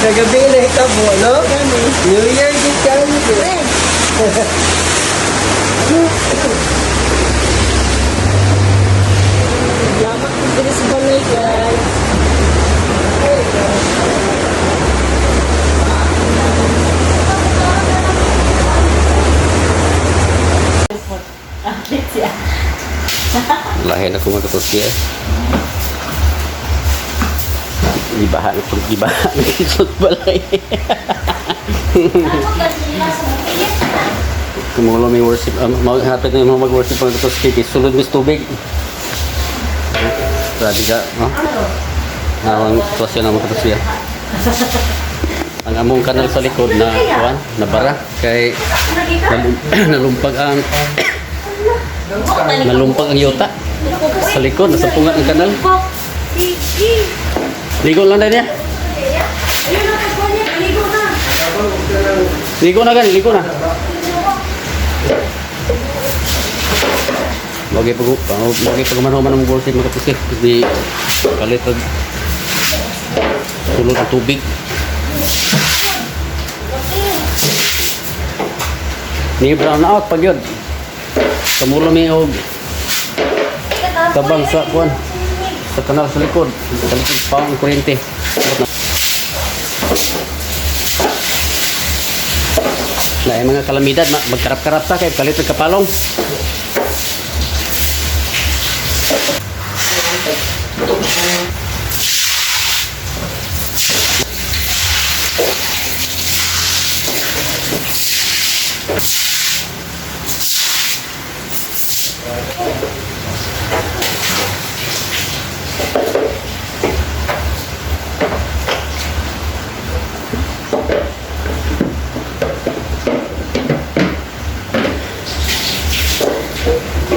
Kagabi na hitabo, no? New Year gid kami. Yamak ko diri sa balay, guys. Lahi na ko mga katuski eh. Ibaha na ko, ibaha na kisot balay. Kumulo may worship, maghapit na yung mga mag-worship mga katuski, kay sulod mis tubig. Grabe ka, no? Ang sitwasyon ng mga katuski. Ah. Ang among kanal sa likod na, kuan, na bara, kay nalumpag ang nalumpag ang yuta sa likod, nasa punga ng kanal. Ligo lang na niya. Ligo na gani, ligo na. Bagay pag manhuman ang worship mga kapusi. Di kalit og sulod ang tubig. Ni brown out pag yun. Kamulo mi og tabang sa kuan sa kanal sa likod. Sa likod pa ang kuryente. Na mga kalamidad, magkarap-karap ta kay kalit og kapalong.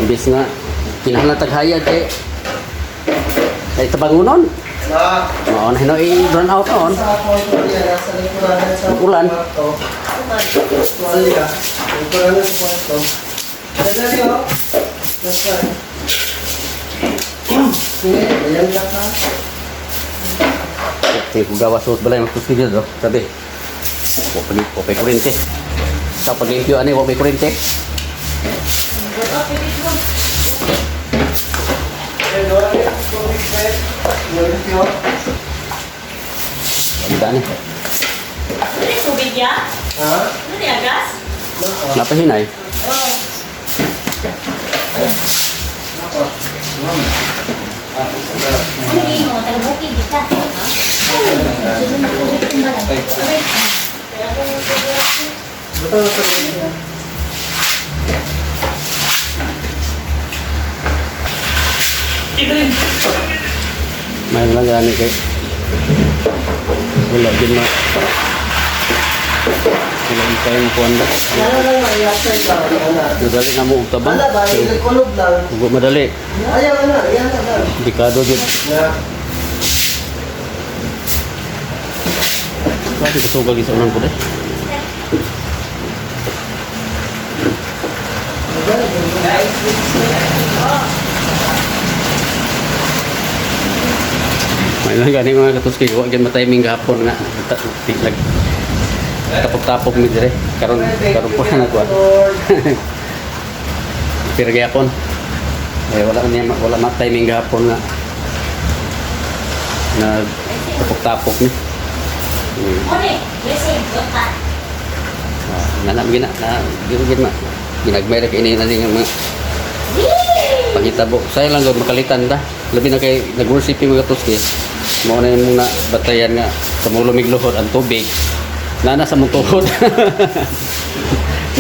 Imbes nga kinahanglan taghayag kay ay tabangunon. Na, Mao na hinoy run out on. sa kwarto niya, nasa lingkuranan sa Ulan. kwarto. Tuwalya. Lingkuranan sa kwarto. Dadali, oh. Nasa. Sige, ayan lang ha. Kay kung gawa sa balay magtusigil do. Sabi. Wa pag wa pay kuryente. Sa paglimpyo ani wa may kuryente. Eh, wala na yung tubig, eh. Limpyo. Wala ni. Tubig ya? Ha? Ano niya, gas? Nako. Napahinay. Nako. Ano yung mga taga-bukid dito? Sunod na tubig kong balay. Buta na sa limpyo. May lang gani kay wala din ma. Wala din kayo mo kuan ba. Ano lang, i-after lang. Ano? Madali na mo og tabang. Ano ba? Kulob lang. Ug madali. Ayaw, ano? Ayan na lang. Dekado jud. Na. Grabe kusog sa unang pud eh. May lang gani mga katuski, wa gyud matiming gahapon nga nag tapok-tapok mi dire karon karon po na nagkuan. Pero gihapon. Eh wala niya wala ma timing gahapon nga nag tapok-tapok mi. Ano eh? Blessing, buta. Ah, na gina na gina gina ginagmay ra kay ini na nga mga panghitabo. Saya lang gud makalitan ta. Labi na kay nag-worship yung mga tuski. Mao na yung mga batayan nga sa mga lumigluhod ang tubig. Nana sa mong tuhod.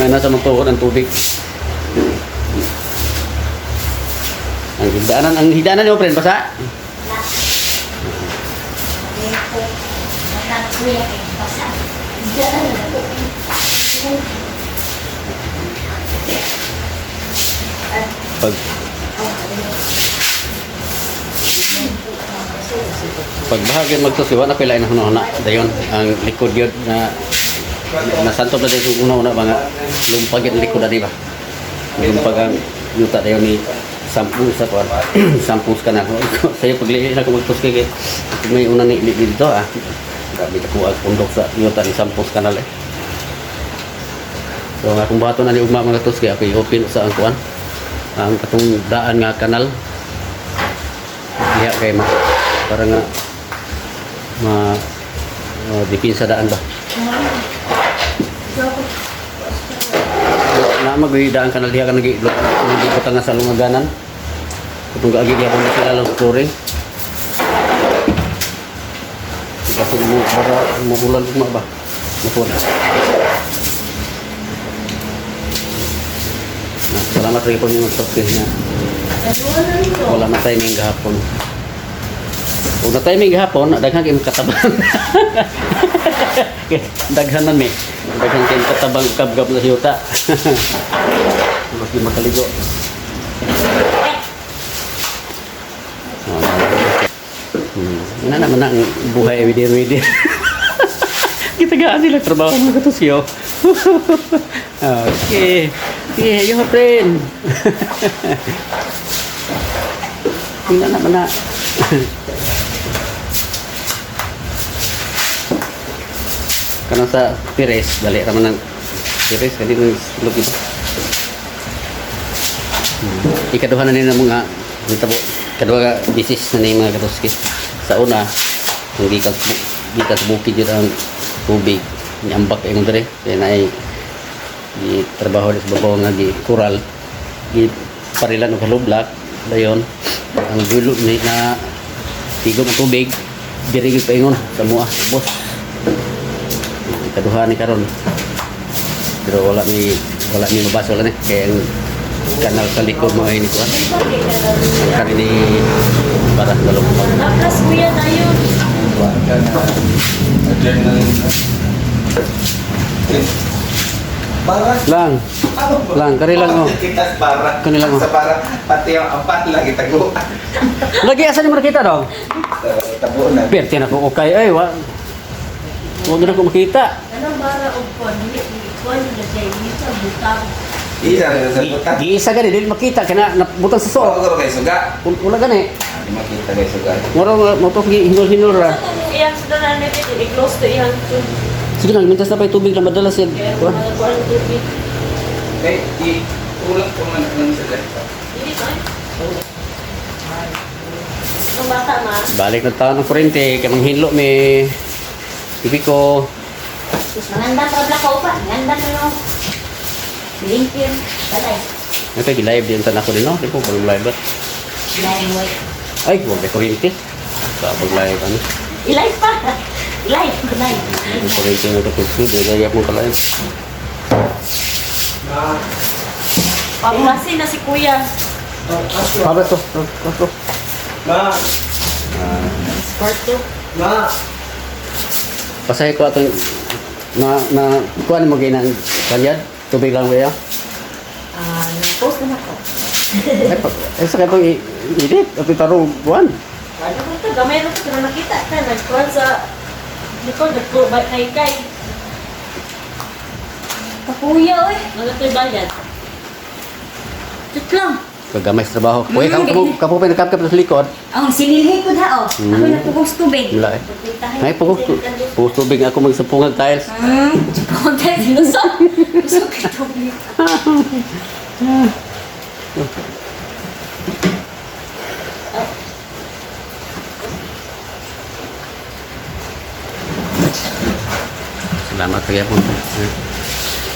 Nana sa mong tuhod ang tubig. Ang higdanan niyo friend basa. Na. Ito. Nakakuya kay basa. Diyan na po. Pag Pagbahagin magtusi, wala pila na huna dayon ang likod yun na nasantop na dito una-una mga lumpag yung likod na di ba? Lumpag ang yuta dayon ni sampu sa kuan sampu sa kanal. Sa'yo paglihi na ko magtuski kay may una ni dito ah. Grabe ka kuha pundok sa yuta ni Sampos kanal eh. So nga kung bato na ni ugma, mga katuski, ako i-open sa ang kuan. Ang katong daan nga kanal. Diha kay ma para nga ma depensa daan ba. Na magoy daan kanal diha ka nagi nagikot nga sa lungaganan. Katong gaagi gyapon na sila lang flooring. Kasi mo para muhulan ugma ba. Mapun. Na, salamat rin po ninyo sa na wala na timing gahapon. Kung na timing gahapon, daghan kay katabang. Daghan man mi. Daghan kay katabang kabgab na yuta. Mas di makaligo. Oh, na naman ang buhay everyday everyday. Kitagaan sila trabaho, mga katusyo. Okay. Okay, you friend. Tingnan naman na. Kanang sa Pires, dali raman ng Pires, kani ng sulog ito. Ikaduha na nila mga nitabo, kaduha ka bisis na ni mga katuski. Sa una, ang gikas gikas bukid yun ang tubig. Niambak yung dere. Kaya na ay gi trabaho sa babaw nga gi kural gi parilan og halublak dayon ang dulo ni na tigom ang tubig diri gyud paingon sa mua boss. Ikaduha ni karon pero wala mi mabaso wala ni kay ang kanal sa likod mo ay ni kuan ang kani ni para sa lumpag. Naplas kuya tayo. Ka na adrenaline na. Eh, bara. Lang Ano ba? lang kari lang oh. Kitas bara. Kani lang, oh. Sa bara, pati ang ampat lagi tago. Lagi asa ni mo nakita dong? Tabo na. Perte na ko okay ay wa wag na ko makita. Anong bara og kon? Dili kuan na siya isa butang. Isa na sa buta. Giisa gani dili makita kana nabutang sa So, suo. ako kay suga. Wala gani. Di makita kay suga. Moro mo to hinol-hinol ra. Sa kung iyang sudanan na ito, i-close to iyang tubig. Sige lang, mintas na pa yung tubig na madala siya. Kaya Kuan. mga kuan tubig. Kay i ulang ko man lang sa left. Dili ba? Ang bata ma. Balik na taon ng kurente, kay manghinlo mi. Bibi ko. Mangandam pa black pa. Ngandam na no. Limpir. Balay. Ay, kay live din tan ako din no. Di ko pag live ba. Live white. Ay, wag may kurente. Sa pag live ano. I-live pa. Live. Live. Ang kurente nga kapag di gaya mo ka live. Pamasi na si kuya. Para to, to, to. Ma, Part 2. ma. Pasahe ko atong na na kuan mo ginang kanyad tubig lang ba? Ah, na-post na ako. Ay, pa, ay sa katong edit ato tarong kuan. Ano ko ito? Gamay na ito. Pero nakita ka. Nagkuhan sa likod. Nagkuhan kay kay. Kapuya oy. Mga to'y bayad. Tut lang. Kagamay sa trabaho. Uy, kapo kapo pa nakapkap sa likod. Ang sinilhi ko da oh. Ako nagpugong sa tubig. Wala eh. Ay, pugos pugos tubig ako magsapungag tiles. Konti lusog. Lusog kay tubig. Salamat kaya po. Eh,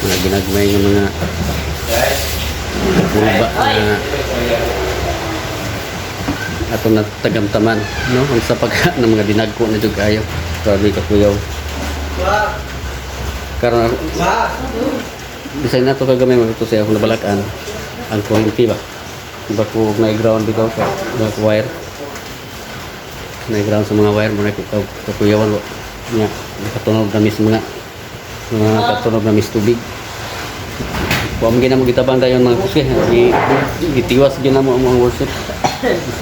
mga ginagmay ng mga Guys. pulba na ato na tagamtaman, no? Ang sa pag ng mga dinagko na jud kayo. Grabe ka kuyaw. Ma, Karon ma. bisan na to kagamay mo ito sa akong nabalakan ang kuryente ba. Iba ko na ground bitaw sa mga wire. Na ground sa mga wire mo na ko kakuyawan nya nakatunog na mis mga mga katunog na mis tubig. Wa man ginamo gitabang dayon, mga kusi. Gitiwas ginamo ang mga worship.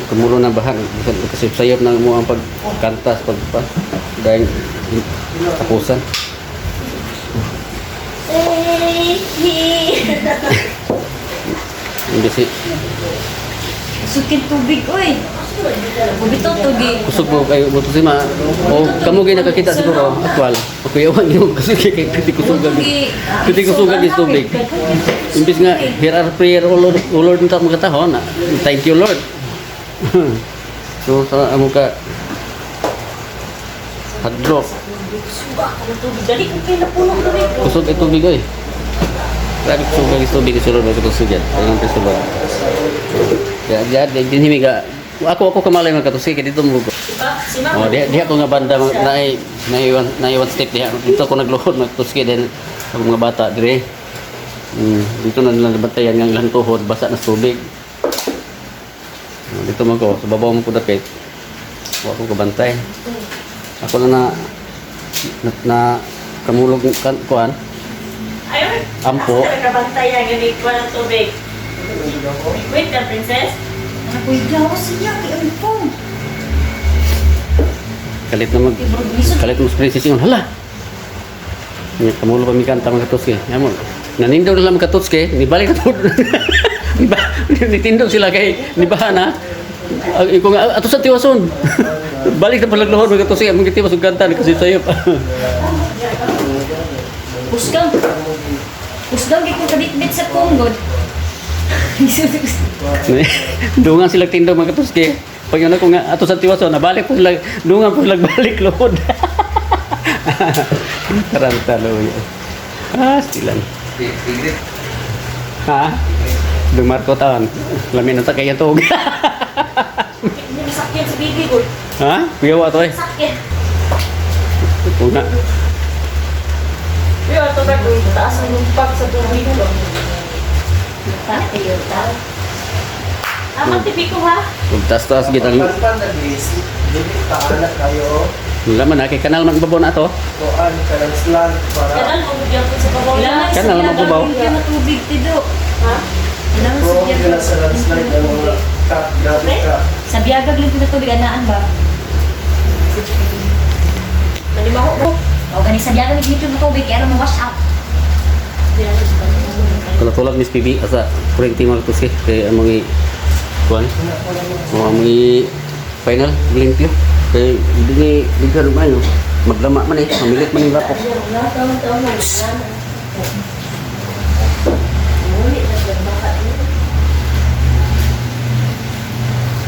Kumulo na bahan bisan kasi sayop na mo ang pagkantas pag pa dahil tapusan. Hey! Hindi si Lusog kay tubig oy. Bito tugi. Kusog mo kayo mo to si ma. O kamo gyud nakakita siguro aktual. O kuyawan gyud kusog kay piti kusog ang piti kusog ang tubig. Imbis nga hear our prayer, O Lord, O Lord unta mga katahon. Thank you, Lord. So sa amo ka hadlok. Suga ka ng tubig. Dali kung kayo napuno ang tubig. Kusog ay tubig oy. Grabe kusog ang tubig sulod ba kusog yan. Ayun ang sulod. Ya, ya, din himiga. Ako kamalay man katusi kay dito mo. Diba? Si mama. Oh, diha diha ko nga banda naay naay one step diha. Dito ko nagluhod magtuski din ang mga bata dire. Dito na nila nabantayan nga ilang tuhod basa na sa tubig. Oh, dito man ko sa babaw mo ko dapit. Wa ko kabantay. Ako na na na, na kamulog kan kuan. Ayun. Ampo. Asa ka nakabantayan nga ni kuha ng tubig? Wait ka, princess. Ako'y gawas siya kay Ampong. Kalit na mag kalit mo sa princess ingon hala. Nya kamulo pa mi kanta mga katuski. Amo. Nanindog na lang mga katuski, nibalik na to. Nitindog sila kay nibaha na. Ang iko nga ato sa tiwason. Balik na palaglohon mga katuski, among gitiwas og kanta kasi sayo pa. Kusgang. Kusgang gid kong kabitbit sa kunggod. Dungan sila tindog mga katuski. Pag yun ako nga ato sa tiwason, nabalik po sila, dungan po sila balik lohod. Taranta loy. Ah, silang. Ha? Dumarko taon. Lamin na ta kaya tug. Hindi masakyan sa bibi ko. Ha? Kuya wa to eh. Sakyan. Una. Pero ito ba kung taas ang lumpag sa tubig ko? Ta, ayo ta. Amang tibi ko ha. Ug taas-taas gid ang Panpan na guys, dili pa anak kayo. wala man na kay kanal man babaw na to. Kuan ka ng slant para Kanal mo gyapon sa babaw. Kailangan Kanal sa man babaw. biyaga ng tubig tido. Ha? Kailangan sa pro biyaga. nila sa landslide ang mga cut, grabe ka. Sa biyaga lang pud tubig anaan ba? Nalimaho ko. O gani sa biyaga nagdito ng tubig kay aron mo wash out. Tulad Miss PB asa kuryente mga tuski kay among i kuan. O among i final limpyo. Kay dinhi dighan man no. Maglama man eh, mamilit man yung lapok.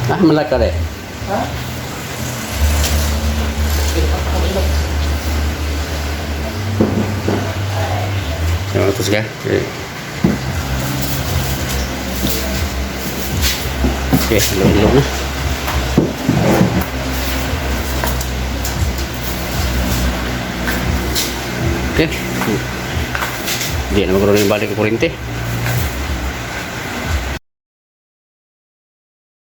Ah, malaka re. Yung mga tuski. Okay. Okay, ilo-ilo na. Okay. Hindi na magkaroon yung balik ng kuryente.